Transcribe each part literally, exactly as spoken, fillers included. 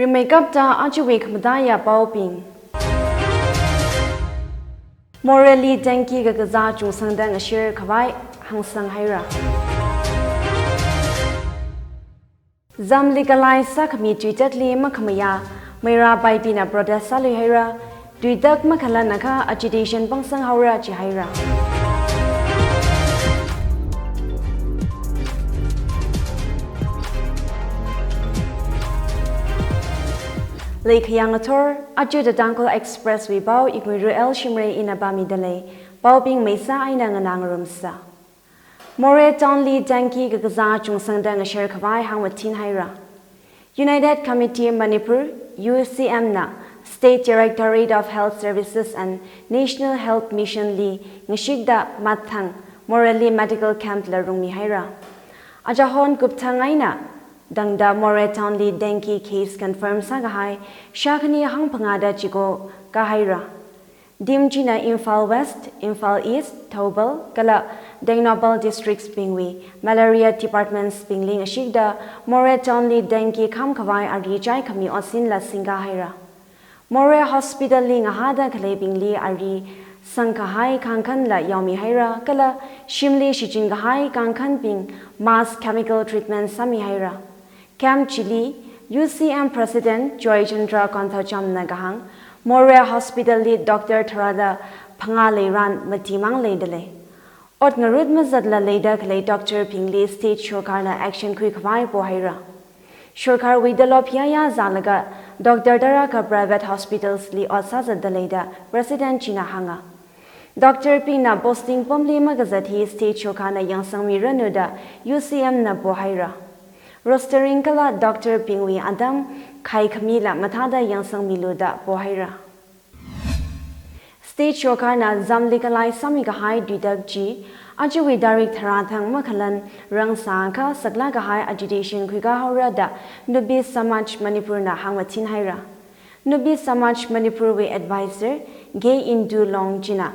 Rimeikapta ajawui khamataiya paobing. Morehli dengue kakazā chungsangda ngashir khavai hāngsang haira. Zam legalize sākhami tuitakli makhamayā, Meira Baibina protest sālui haira, tuitak makhalanakha agitation pangsang haora jihaira. Leikhayang athor, aja The Tangkhul Express wui pao Ikmuiru L Shimray ina pāmidalei, paobing maisa eina nganā ngarumsa. Moreh town li dengue kakazā chungsangda ngashir khavai hāngmathin haira. United Committee Manipur, U C M na State Directorate of Health Services and National Health Mission li ngashikda mathang Morehli medical camp la rungmi haira. Aja hon kupthang eina tangda Moreh town li dengue case confirm sākahai shākhani hangphangāda chiko kahaira. Team china Imphal West, Imphal East, Thoubal kala Tengnoupal districts bingwui malaria departments bingli ngashikda Moreh town li dengue kham khavai ari chaikhami otsinla singkahaira. Moreh Hospital li ngahāda khaleibingli ari sangkahai kangkhanla yaomi haira kala shimli shichinkahai kangkhanbing mass chemical treatment sāmi haira. Camp chili U C M President Joy Chandra Konthoujamna kahāng, Moreh Hospital li doctor tharāda phangā leiran matimang leidalei. Ot ngarut mazatla leida khalei doctor bingli state sorkarna action khuikhavai pohaira. Sorkarwui tolop yāyā zālaga doctor tarākha private hospitals li ot sāzatda leida President china hānga. Doctor bingna posting pomli makazat hi state sorkarna yangsangmiranu da U C M na pohaira. Rostering kala doctor bingwui atam khaikhamila mathāda yangsangmilu da pohaira. State sorkarna zam legalize sāmikahai tuitak chi ajawui tarik tharā thang makhalan rangsākha saklākahai agitation khuikā haora da Nupi Samaj Manipur na hāngmathin haira. Nupi Samaj Manipur wui advisor K Indu Long china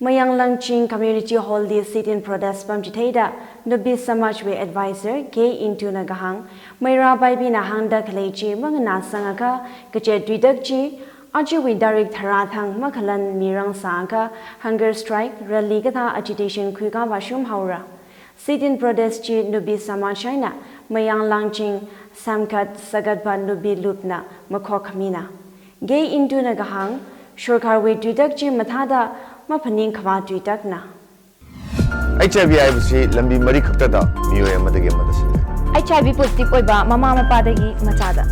Mayang Langching Community Hall li sit-in protest pamchitheida Nupi Samaj wui advisor K Indu na kahāng, Meira Baibina hāngda khalei chi manganāsangakha kaje tuitak chi ajawui tarik tharā thang makhalan mi rangsākha hunger strike, rally kathā agitation khuikā vāshum haora. Sit-in protest chi Nupi Samaj eina Mayang Langching, Samkhat, Sagatba Nupi Lupna makhok khamina. K Indu na kahāng, sorkarwui tuitak chi mathāda maphaning khavā tuitakna. H I V ꯍꯥꯏꯕꯁꯤ ꯂꯝꯕꯤ ꯃꯔꯤ ꯈꯛꯇꯗ ꯃꯤꯑꯣꯏ ꯑꯃꯗꯒꯤ ꯑꯃꯗ ꯁꯟꯗꯣꯛꯏ꯫ H I V positive ꯑꯣꯏꯕ ꯃꯃꯥ ꯃꯄꯥꯗꯒꯤ ꯃꯆꯥꯗ꯫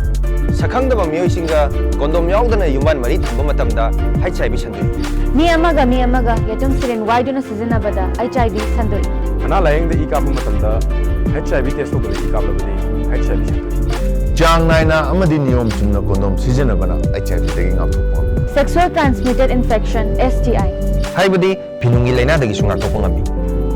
ꯁꯛꯈꯪꯗꯕ ꯃꯤꯑꯣꯏꯁꯤꯡꯒ condom ꯌꯥꯎꯗꯅ ꯌꯨꯝꯕꯥꯟ ꯃꯔꯤ ꯊꯝꯕ ꯃꯇꯝꯗ H I V ꯁꯟꯗꯣꯛꯏ꯫ ꯃꯤ ꯑꯃꯒ ꯃꯤ ꯑꯃꯒ ꯌꯦꯇꯨꯝ syringe ꯋꯥꯏꯗꯨꯅ ꯁꯤꯖꯤꯟꯅꯕꯗ H I V ꯁꯟꯗꯣꯛꯏ꯫ ꯑꯅꯥ ꯂꯥꯌꯦꯡꯗ ꯏ ꯀꯥꯞꯄ ꯃꯇꯝꯗ H I V test ꯇꯧꯗꯅ ꯏ ꯀꯥꯞꯂꯕꯗꯤ H I V ꯁꯟꯗꯣꯛꯏ꯫ ꯆꯥꯡ ꯅꯥꯏꯅ ꯑꯃꯗꯤ ꯅꯤꯌꯣꯝ ꯆꯨꯝꯅ condom ꯁꯤꯖꯤꯟꯅꯕꯅ H I V ꯗꯒꯤ ꯉꯥꯛꯊꯣꯛꯄ ꯉꯝꯃꯤ꯫ Sexual transmitted infection, S T I, ꯍꯥꯏꯕꯗꯤ ꯐꯤꯅꯨꯡꯒꯤ ꯂꯥꯏꯅꯥꯗꯒꯤꯁꯨ ꯉꯥꯛꯊꯣꯛꯄ ꯉꯝꯃꯤ꯫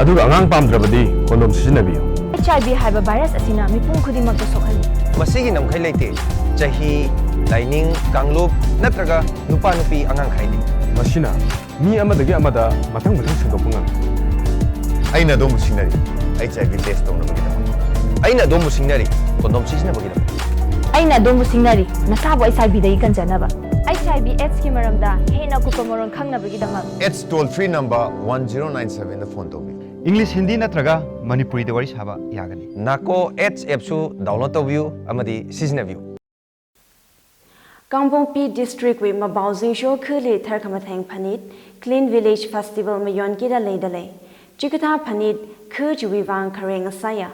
ꯑꯗꯨꯒ ꯑꯉꯥꯡ ꯄꯥꯝꯗ꯭ꯔꯕꯗꯤ condom ꯁꯤꯖꯤꯟꯅꯕꯤꯌꯨ꯫ H I V ꯍꯥꯏꯕ virus ꯑꯁꯤꯅ ꯃꯤꯄꯨꯝ ꯈꯨꯗꯤꯡꯃꯛꯇ ꯁꯣꯛꯍꯜꯂꯤ꯫ ꯃꯁꯤꯒꯤ ꯉꯝꯈꯩ ꯂꯩꯇꯦ꯫ ꯆꯍꯤ, ꯂꯥꯏꯅꯤꯡ, ꯀꯥꯡꯂꯨꯞ ꯅꯠꯇ꯭ꯔꯒ ꯅꯨꯄꯥ ꯅꯨꯄꯤ ꯑꯉꯥꯡ ꯈꯥꯏꯗꯦ꯫ ꯃꯁꯤꯅ ꯃꯤ ꯑꯃꯗꯒꯤ ꯑꯃꯗ ꯃꯊꯪ ꯃꯊꯪ ꯁꯟꯗꯣꯛꯄ ꯉꯝꯃꯤ꯫ ꯑꯩꯅ ꯑꯗꯣꯝꯕꯨ ꯁꯤꯡꯅꯔꯤ, H I V test ꯇꯧꯅꯕꯒꯤꯗꯃꯛ꯫ ꯑꯩꯅ ꯑꯗꯣꯝꯕꯨ ꯁꯤꯡꯅꯔꯤ, condom ꯁꯤꯖꯤꯟꯅꯕꯒꯤꯗꯃꯛ꯫ ꯑꯩꯅ ꯑꯗꯣꯝꯕꯨ ꯁꯤꯡꯅꯔꯤ, ꯅꯁꯥꯕꯨ H I V ꯗꯒꯤ ꯀꯟꯖꯅꯕ꯫ H I V AIDS ꯀꯤ ꯃꯔꯝꯗ ꯍꯦꯟꯅ ꯑꯀꯨꯞꯄ ꯃꯔꯣꯜ ꯈꯪꯅꯕꯒꯤꯗꯃꯛ AIDS toll free number one zero nine seven ꯗ phone ꯇꯧꯕꯤꯌꯨ꯫ English, Hindi ꯅꯠꯇ꯭ꯔꯒ ꯃꯅꯤꯄꯨꯔꯤꯗ ꯋꯥꯔꯤ ꯁꯥꯕ ꯌꯥꯒꯅꯤ꯫ NACO AIDS app ꯁꯨ download ꯇꯧꯕꯤꯌꯨ ꯑꯃꯗꯤ ꯁꯤꯖꯤꯟꯅꯕꯤꯌꯨ꯫ ꯀꯥꯡꯄꯣꯛꯄꯤ district ꯋꯤ ꯃꯄꯥꯎ ꯖꯤꯡꯁꯣ ꯈꯨꯜꯂꯤ ꯊꯔ ꯈꯃꯊꯦꯡ ꯐꯅꯤꯠ Clean Village Festival ꯃꯌꯣꯟ ꯀꯤꯗ ꯂꯩꯗ ꯂꯩ꯫ ꯆꯤꯀꯊꯥ ꯐꯅꯤꯠ ꯈꯨ ꯆꯤꯋꯤ ꯋꯥꯡ ꯈꯔꯦꯡ ꯁꯥꯌꯥ꯫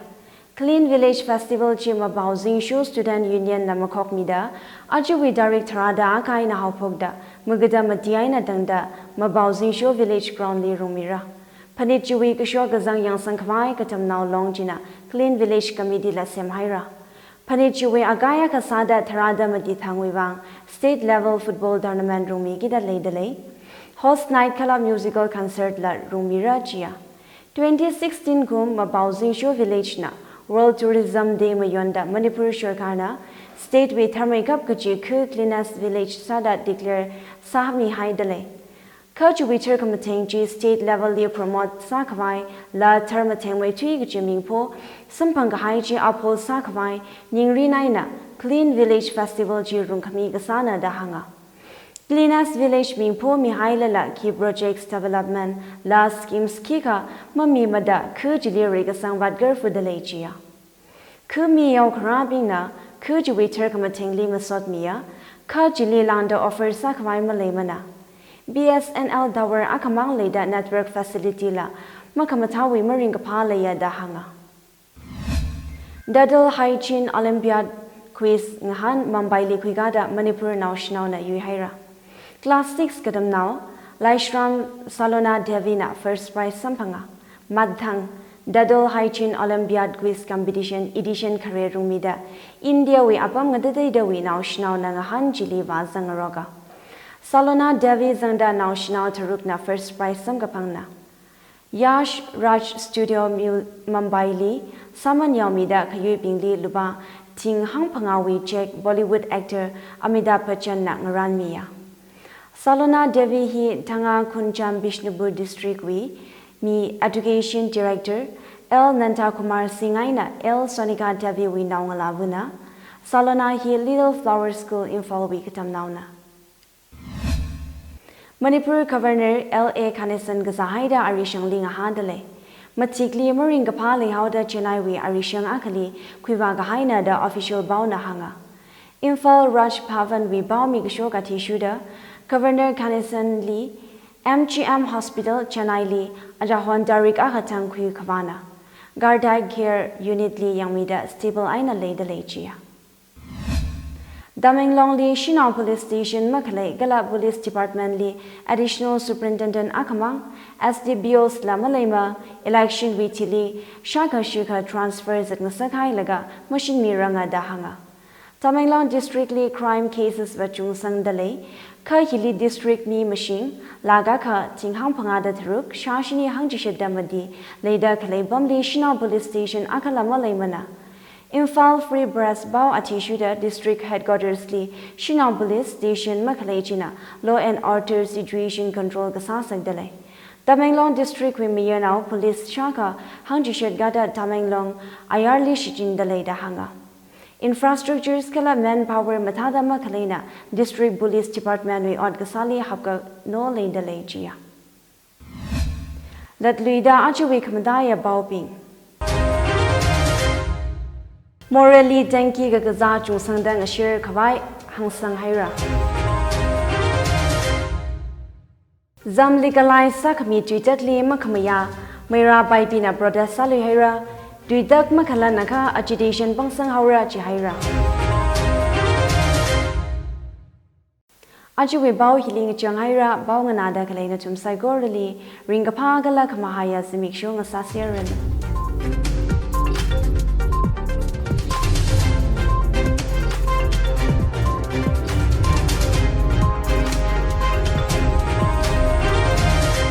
Clean Village Festival ꯆꯤ ꯃꯄꯥꯎ ꯖꯤꯡꯁꯣ Student Union ꯅ ꯃꯈꯣꯛ ꯃꯤꯗ ꯑꯆꯨꯋꯤ ꯇꯥꯔꯤꯛ ꯊꯔꯥꯗ ꯑꯀꯥꯏꯅ ꯍꯧꯐꯣꯛꯗ ꯃꯒꯗ ꯃꯇꯤꯌꯥꯏꯅ ꯇꯪꯗ ꯃꯄꯥꯎ ꯖꯤꯡꯁꯣ village ground ꯂꯤ ꯔꯨꯡꯃꯤꯔꯥ꯫ ꯐꯅꯤꯠ ꯆꯤꯋꯤ ꯀꯁꯣ ꯀꯖꯥꯡ ꯌꯥꯡꯁꯪ ꯈꯃꯥꯏ ꯀꯆꯝꯅꯥꯎ ꯂꯣꯡ ꯆꯤꯅ Clean Village Committee ꯂ ꯁꯦꯝ ꯍꯥꯏꯔꯥ꯫ ꯐꯅꯤꯠ ꯆꯤꯋꯤ ꯑꯀꯥꯏ ꯑꯀꯥ ꯁꯥꯗ ꯊꯔꯥꯗ ꯃꯇꯤ ꯊꯥꯡꯋꯤ ꯋꯥꯡ state level football tournament ꯔꯨꯡꯃꯤ ꯀꯤꯗ ꯂꯩꯗ ꯂꯩ꯫ Host night ꯈꯂꯥ musical concert ꯂ ꯔꯨꯡꯃꯤꯔꯥ ꯆꯤꯌꯥ꯫ Twenty sixteen ꯀꯨꯝ ꯃꯄꯥꯎ ꯖꯤꯡꯁꯣ village ꯅ World Tourism Day ꯃꯌꯣꯟꯗ ꯃꯅꯤꯄꯨꯔ ꯁꯔꯀꯥꯔꯅ state ꯋꯤ ꯊꯔꯃꯩ ꯀꯞ ꯀꯆꯤ ꯈꯨ cleanest village ꯁꯥꯗ declare ꯁꯥꯍꯃꯤ ꯍꯥꯏꯗ ꯂꯩ꯫ ꯈ ꯆꯨꯋꯤ ꯊꯔ ꯈꯃꯊꯦꯡ ꯆꯤ state level ꯂꯤ promote ꯁꯥ ꯈꯃꯥꯏ ꯂ ꯊꯔ ꯃꯊꯦꯡ ꯃꯩ ꯊꯨꯏ ꯀꯆꯤ ꯃꯤꯡꯐꯣ ꯁꯝꯐꯪ ꯀꯍꯥꯏ ꯆꯤ ꯑꯐꯣꯜ ꯁꯥ ꯈꯃꯥꯏ ꯅꯤꯡꯔꯤ ꯅꯥꯏꯅ Clean Village Festival chi rungkhami kasāna da hānga. Cleanest Village ming phomihailala khi projects development la schemes khikha mamimada khu chili reikasang vātgarfuda lei jiya. Khu miyao kharābingna khu chiwui tharkhamathengli masotmiya, kha chili lāngda offer sākhavai maleimana. B S N L tower akhamang leida network facility la makhamathāwui maringkaphā leiya da hānga. Dental Hygiene Olympiad Quiz ngahān Mumbaili khuikada Manipur naoshinaona yuihaira. Class six katamnao Laishram Salona Devi na first prize samphanga. Mathang, Dental Hygiene Olympiad Quiz Competition edition khare rungmida India wui apam ngatateidawui naoshinaona ngahān chili vāzangngaroka. Salona Devi zangda naoshinao tharukna first prize samkaphangna. Yash Raj Studio Mu-, Mumbaili sāman yaomida khayuibingli lupā thing hangphangāwui cheque Bollywood actor Amitabh Bachchan na ngaranmiya. Salona Devi hi Thanga Khuncham Bishnupur District wui mi Education Director L Nandakumar Singh eina L Sonika Devi wui naongalāvana. Salona hi Little Flower School Imphal wui katamnaona. Manipur Governor L A Ganesan kazāhaida arishangli ngahāndalei. Mathikli maringkaphā leihaoda Chennai wui arishang akhali khuivā kahaina da official paona hānga. Imphal Raj Bhavan wui paomi kasho athishurda Governor Ganesan li M G M Hospital Chennai li ajahon tarik akha thang khuikhavāna. Cardiac Care Unit li yangmida stable eina leidalei jiya. Tamenglong li shanao police station makhalei kala police department li additional superintendent akhamang, S D P Os la maleima election wui thili shākha shikha transfer zatngasakhailaga mashinmiranga da hānga. Tamenglong district li crime cases vāchungsangdalei, kha hili district mi mashing lakh akha thing hangphangāda tharuk shāshini hangchishatda mati leida khalei pamli shanao police station akhala maleimana. Imphal Free Press pao athishurda district headquarters li shanao police station makhalei china law and order situation control kasāsangdalei. Tamenglong district wui mayarnao police shākha hangchishat kata Tamenglong ayarli shichinda leida hānga. Infrastructures kala manpower mathāda makhaleina district police department wui ot kasāli hapkano leidalei jiya. Latluida ajawui khamataiya paobing. Moreh li dengue kakazā chungsangda ngashir khavai hāngsanghaira. Zam legalize sākhami tuitatli makhamayā Meira Paibina protest sāluihaira, tuitat makhalanakha agitation pangsanghaora jihaira. Ajawui pao hili ngachanghaira, pao nganāda khalei nathum saikorali ringkaphā kala khamahaiya zimiksho ngasāseranu.